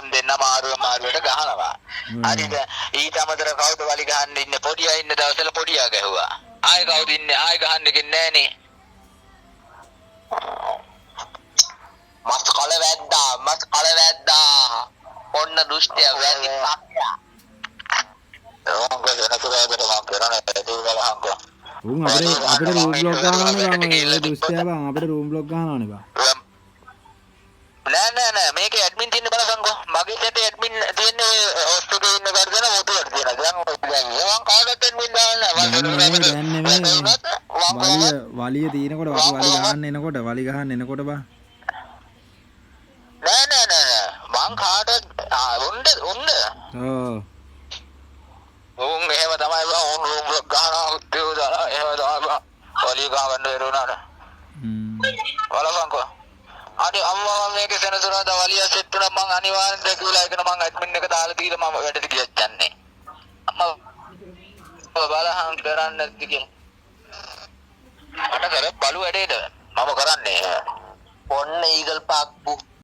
උන් දෙන්න මාරුව මාරුවට ගහනවා. හරිද? ඊට අමතරව කවුද වලි ගහන්න ඉන්නේ? පොඩියා ඉන්න දවස්වල පොඩියා ගැහුවා. ආයෙ කවුද ඉන්නේ? ආයෙ ගහන්න එකෙන් නෑනේ. මස් කල වැද්දා, මස් කල වැද්දා. ඔන්න දුෂ්ටය වැදි පක්ෂයා. ඕංග වෙනසුරාදට මං කරන වැඩේ බලහන්කෝ. උන් අපිට අපිට රූම් බ්ලොක් ගහනවනේ බං. ඔය දුෂ්ටයා බං අපිට රූම් බ්ලොක් ගහනවනේ බං. නෑ නෑ නෑ, මේකේ ඇඩ්මින් තියෙන්න බලපන්කෝ. මගේ සැටේ ඇඩ්මින් තියෙන්නේ ඔය හොස්ට් එකේ ඉන්න ගර්ධන මොතුවට තියෙනවා. දැන් ඔය දැන් මං කාටවත් ඇඩ්මින් දාන්නේ නෑ. දැන් නෙමෙයි, දැන් නෙමෙයි. වලිය වලිය තියෙනකොට අපි වලි ගහන්න එනකොට, වලි ගහන්න එනකොට බං. නෑ නෑ නෑ නෑ, මං කාටවත් උන්ද උන්ද ඔව්. උන් එහෙම තමයි බං. උන් රූම් බ්ලොක් ගහනවා, උද්දේව දානවා, එහෙම තමයි බං. වලිය ගහ ගන්න බැරි වුණාට. බලපන්කෝ. අනේ අම්මා, මම මේකේ සෙනසුරාදා වලිය සෙට් වුණා මං අනිවාර්යෙන් දැකුලා ඒකන මං ඇඩ්මින් එක දාලා දීලා මම වැඩට ගියත් යන්නේ. අම්මා බලහන් කරන්නේ නැද්ද කියලා. මට කර බලු වැඩේද මම කරන්නේ. ඔන්න ඊගල් පාක්පු.